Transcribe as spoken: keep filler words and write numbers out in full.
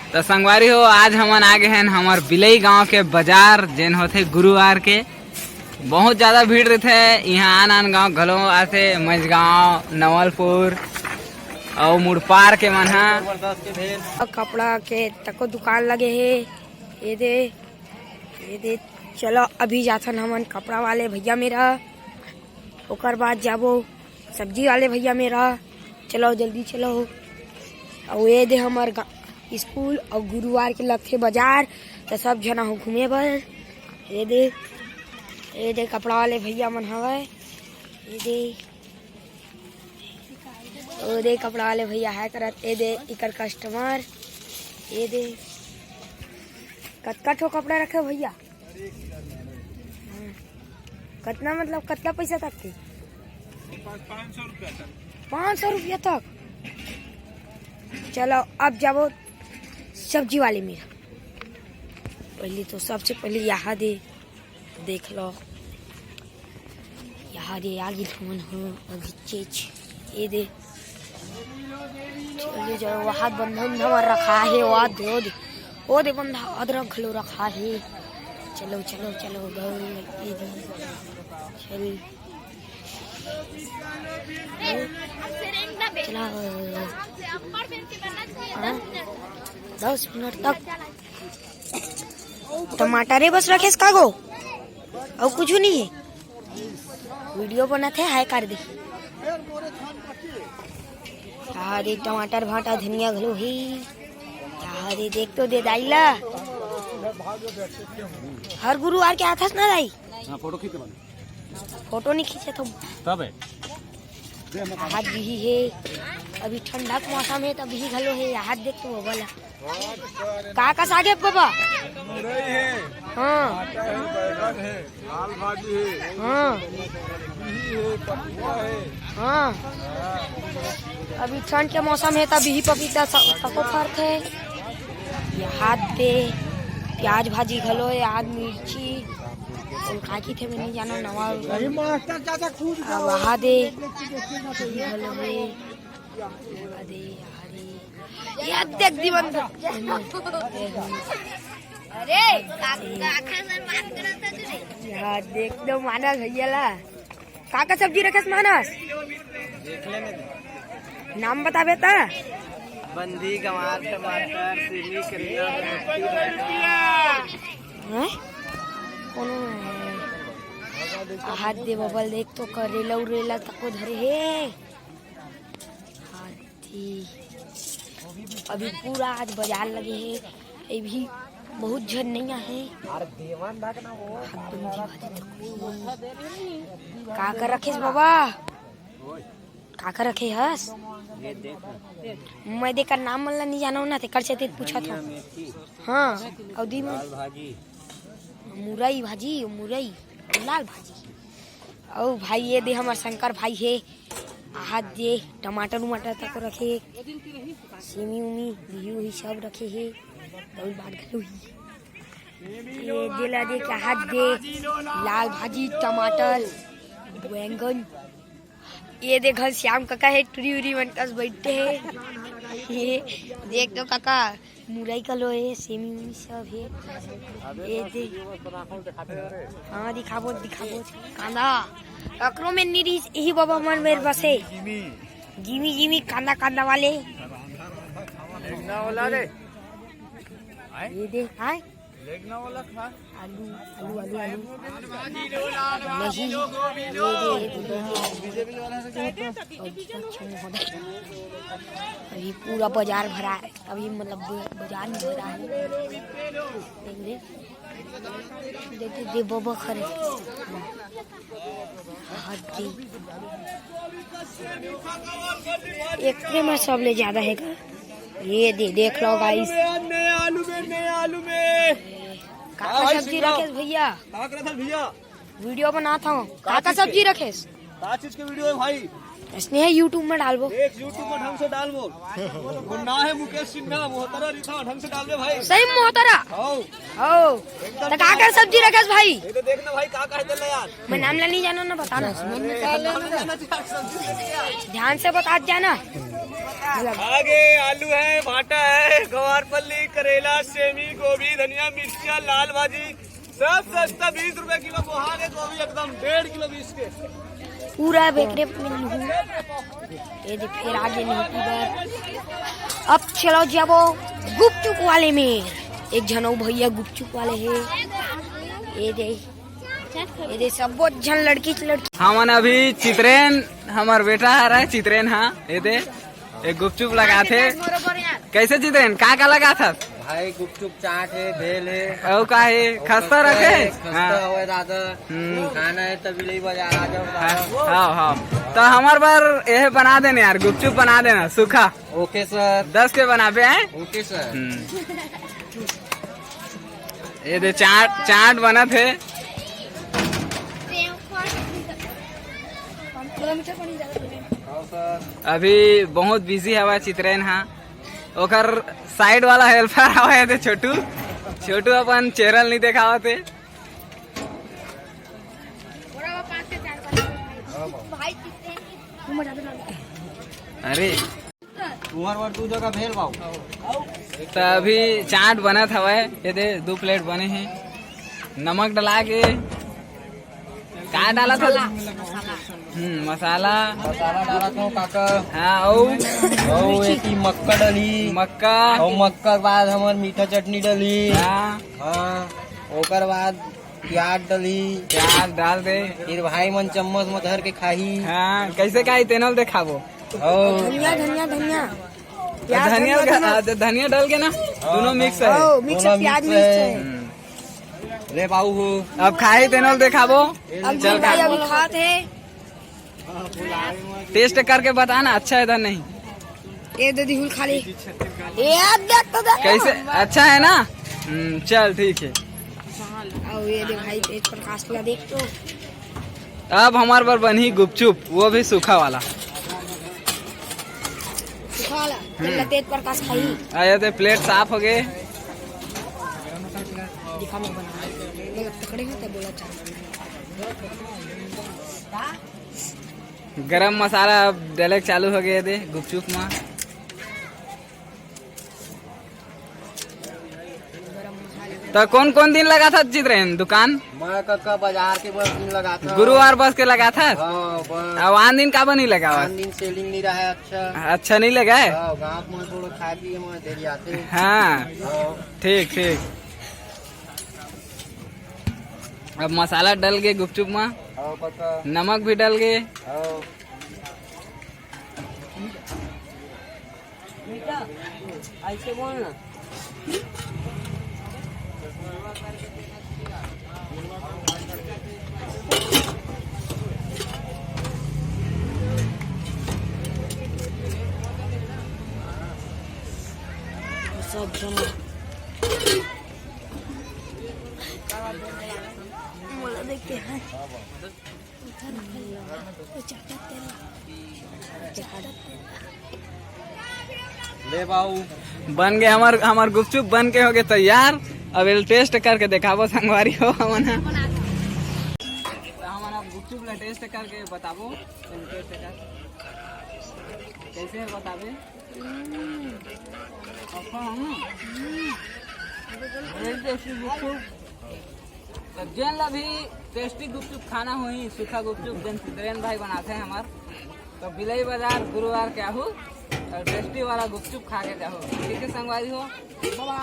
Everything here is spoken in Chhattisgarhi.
तो संगवारी हो, आज हमन आ गे हन हमर बिलई गांव के बाजार, जेन होथे गुरुवार के। बहुत ज्यादा भीड़ रहिथे इहां, आन आन गांव घलो आथे, मझगांव, नवलपुर अउ मुड़पार के मन ह। अउ कपड़ा के तको दुकान लगे हे। ये दे, ये दे, चलो अभी जाथन हमन कपड़ा वाले भैया मेरा, ओकर बाद जाबो सब्जी वाले भैया मेरा। चलो जल्दी चलो। अउ ये दे हमर गा-, स्कूल अउ गुरुवार के लगथे बाजार, त सब झन आहू घूमे बर। ये दे, ये दे कपड़ा वाले भैया मन हवय। ये दे, ओ दे कपड़ा वाले भैया है करत। ये दे इकर कस्टमर। ये दे, कतका ठो कपड़ा रखे हो भैया? हाँ। कतना, मतलब कतना पैसा तक के? पाँच सौ रुपया तक। पाँच सौ रुपया तक। चलो अब जाबो सब्जी वाले मेर। पहले तो सबसे पहले यहाँ दे देख लो, यहाँ दे आगे हमन हो अभी चीज ये दे। चलिए चलो, वहाँ बंधा उंधा मार रखा है, वहाँ दे, वो दे, वो दे बंधा अदरक घलो रखा है। चलो चलो चलो, गौ ये दे। चल चला। हाँ? दस मिनट तक टमाटर ही बस रखेस का गो, अउ कुछ नहीं है। वीडियो बनाथे, हाय कर दे। अरे टमाटर भाटा धनिया घलो ही। अरे देख तो दे दाई ला। हर गुरुवार के आथस ना दाई? हाँ, फोटो खींच बन। फोटो नहीं खींचे तो। तब है। हाथ भी है। अभी ठंडा के मौसम है, तभी घलो है। हाथ देख तो बोला। का का सागे बाबा? मुरई है, हाँ। भाटा है, बैगन है, लाल भाजी है, हाँ। गोभी है, पपीता है। हाँ। अभी ठंड के मौसम है, तभी पपीता स-, सको फरथे। ये हाथ दे, प्याज भाजी घलो है, आद मिर्ची, अउ का की थे, मैं नहीं जाना, नवा। अरे मास्टर चाचा खुद अब वहा दे, ये घलो है। अरे यार, ये देख दीवान। अरे, का, का खासन बात करत हस रे? यहाँ देख दो मानस भैया ला। का का सब्जी रखेस मानस? देख लेने दे। नाम बताबे त। बंदी, गंवार, टमाटर, सेमी, करेला, हैं? कोनो है? हाथ दे बबल, देख तो करेला उरेला तको धरे हे। हाथी। अभी पूरा आज बाजार लगे हे, ये भी बहुत झन नहीं आहे। हाथ बंदी भाजी तक भी। का कर रखेस बाबा? का कर रखे हस? मैं देकर नाम मन ला नहीं जानव ना, तेकर से ते पूछत हव। हाँ, अउ दी में मुरई भाजी, मुरई, लाल भाजी। अउ भाई, ये दे हमर शंकर भाई हे, हाथ दे टमाटर उमाटर तक रखे, सेमी उमी बिही उही सब रखे हे, दौड़ बाट घलो ही। ये दे ला दे क्या हाथ दे, लाल भाजी, टमाटर, बैंगन। ये दे घनश्याम काका हे, टुरी उरी मन कस बैठे हे। ये देख तो काका, मुरई कलो हे, सेमी उमी सब हे। ये दे, हाँ, दिखाबो, दिखाबो। कांदा, ककरो में नहीं रहीस, यही बाबा मन मेर बसे। जिमी, जिमी, कांदा, कांदा वाले। देखना वाला रे। ये दे, हाँ? देखना वाला था। आलू, आलू, आलू, आलू। नहीं, ये दे, ये दे, ये दे। अभी पूरा बाजार भरा है। अभी मतलब ब-, बाजार में भरा है। देख दे। देख दे, दे बबा खरे। हद दे। एकरे में सबले ज्यादा है का? ये दे, देख लो गाइस। नए आलू में, नए आलू में। का का सब्जी रखेस भैया? का करत हस भैया? वीडियो बनात हूँ। का का चीज के? सब्जी रखेस? का चीज के वीडियो है भाई? इसने है YouTube में डालबो। देख YouTube में ढंग से डालबो। वो ना है मुकेश सिन्हा, मोहतरा रिथा, ढंग से डालबे भाई। सही मोहतरा? हाँ। हो। एकदम तो का का सब्जी रखेस भाई? ये तो देखना भाई, का का है तेला यार। मैं नाम ला नहीं जानो ना, बताना। अरे, नाम नहीं जाना चाहिए, सब्जी नहीं चाहिए। ध्यान से बता जाना। आगे आलू है, भाटा है, गवार पल्ली, करेला, सेमी, गोभी, धनिया, मिर्चा, लाल भाजी, सब सस्ता, बीस रुपए किलो। बोहा के गोभी एकदम डेढ़ किलो बीस के। पूरा बेकरे में लूहूं। ये दे, फिर आगे नहीं की बार। अब चलो जाबो गुपचुप वाले में। एक झन अउ भैया गुपचुप वाले हे। ये दे, ये दे, सब बहुत झन लड़की लड़की। हमन अभी चित्रेन, हमर बेटा हरे चित्रेन, हाँ, ये दे। एक गुपचुप लगाथे। कैसे चित्रेन, का का लगाथस? भाई, गुपचुप, चाट हे, भेल हे। अउ का हे? खस्ता रखे? खस्ता हाँ। हवे दादा। हम्म। खाना हे त बिलई बाजार आ जाओ दादा। हाँ, हाँ। त हमर बर एहे बना देना यार, गुपचुप बना देना, सूखा। ओके सर। दस के बनाबे, हैं? ओके सर। हम्म। ये दे चाट, चाट बनत हे। अभी बहुत बिजी हवय चित्रेन हा, ओकर साइड वाला हेल्पर हवय ते छोटू। छोटू अपन चेहरा ल नहीं देखावत हे। अरे, तुहर बर दू जगह भेल बाबू। त अभी चाट बनत हवय, ये दे दू प्लेट बने हे, नमक डला के। का डालत हस? हम्म, मसाला। मसाला डालत हो काका। हाँ, अउ? अउ एती मक्का डली। मक्का। अउ मक्का के बाद हमर मीठा चटनी डली। हाँ। हाँ, ओकर बाद प्याज डली। प्याज डाल दे। फिर भाई मन चम्मच म धर के खाही। हाँ, कैसे खाही तेनो ल देखाबो। ओ। धनिया, धनिया, धनिया। प्याज, धनिया धनिया, का, धनिया। आ, धनिया डाल के ना, दोनों मिक्स है। ओ, मिक्स है, दोनों प्याज मिक्स मिक्स है। है। हम्म। ले बाबू हो। अब खाही तेनो ल देखाबो। अब चल भाई खा। अभी खात हे। टेस्ट करके बताना अच्छा है या नहीं। ये दे दिहुल खा ले। ये देख तो देख। कैसे, अच्छा है ना? हम्म, चल ठीक है। अब ये दे भाई तेज प्रकाश ला देख तो। अब हमार बर बनही गुपचुप, वो भी सूखा वाला। सूखा वाला। पहले तेज प्रकाश खाई। आया ते प्लेट साफ हो गए। दिखा मैं बना। मैं पकड़े हूँ तो बोला चालू। गरम मसाला अब डले चालू हो गए दे गुपचुप में। तो कौन कौन दिन लगाथस चित्रेन दुकान? मैं कक्का बाजार के बस दिन लगाथंव। गुरुवार बस के लगाथस? हाँ, बस। अब आन दिन काबर नहीं लगावस? आन दिन सेलिंग नहीं रहा है अच्छा। अच्छा नहीं लगा है? हाँ, गाँव में थोड़ा खाए पिए में देरी आते हैं। हाँ। हाँ। ठीक, ठीक। अब मसाला डल गए गुपचुप में। हाँ, पक्का। नमक भी डल गए। हाँ। बेटा, ऐसे बोल ना। सब जमा। मोला देख के है। ले बाऊ। बन गए हमार, हमार गुपचुप बन के हो गए तैयार। अब एल टेस्ट करके देखाबो संगवारी हो हमन ह। तो हमन अब गुपचुप ला टेस्ट करके बताबो। एल टेस्ट कर। कैसे है बताबे? हम्म। अच्छा है ना? हम्म। Very tasty गुपचुप। तो जेन ला भी टेस्टी गुपचुप खाना होही, सूखा गुपचुप जेन चित्रेन भाई बनाथे हमार, तो बिलई बाजार गुरुवार के आहू और टेस्टी वाला गुपचुप खा के जाहू। ठीक है संगवारी हो, bye bye।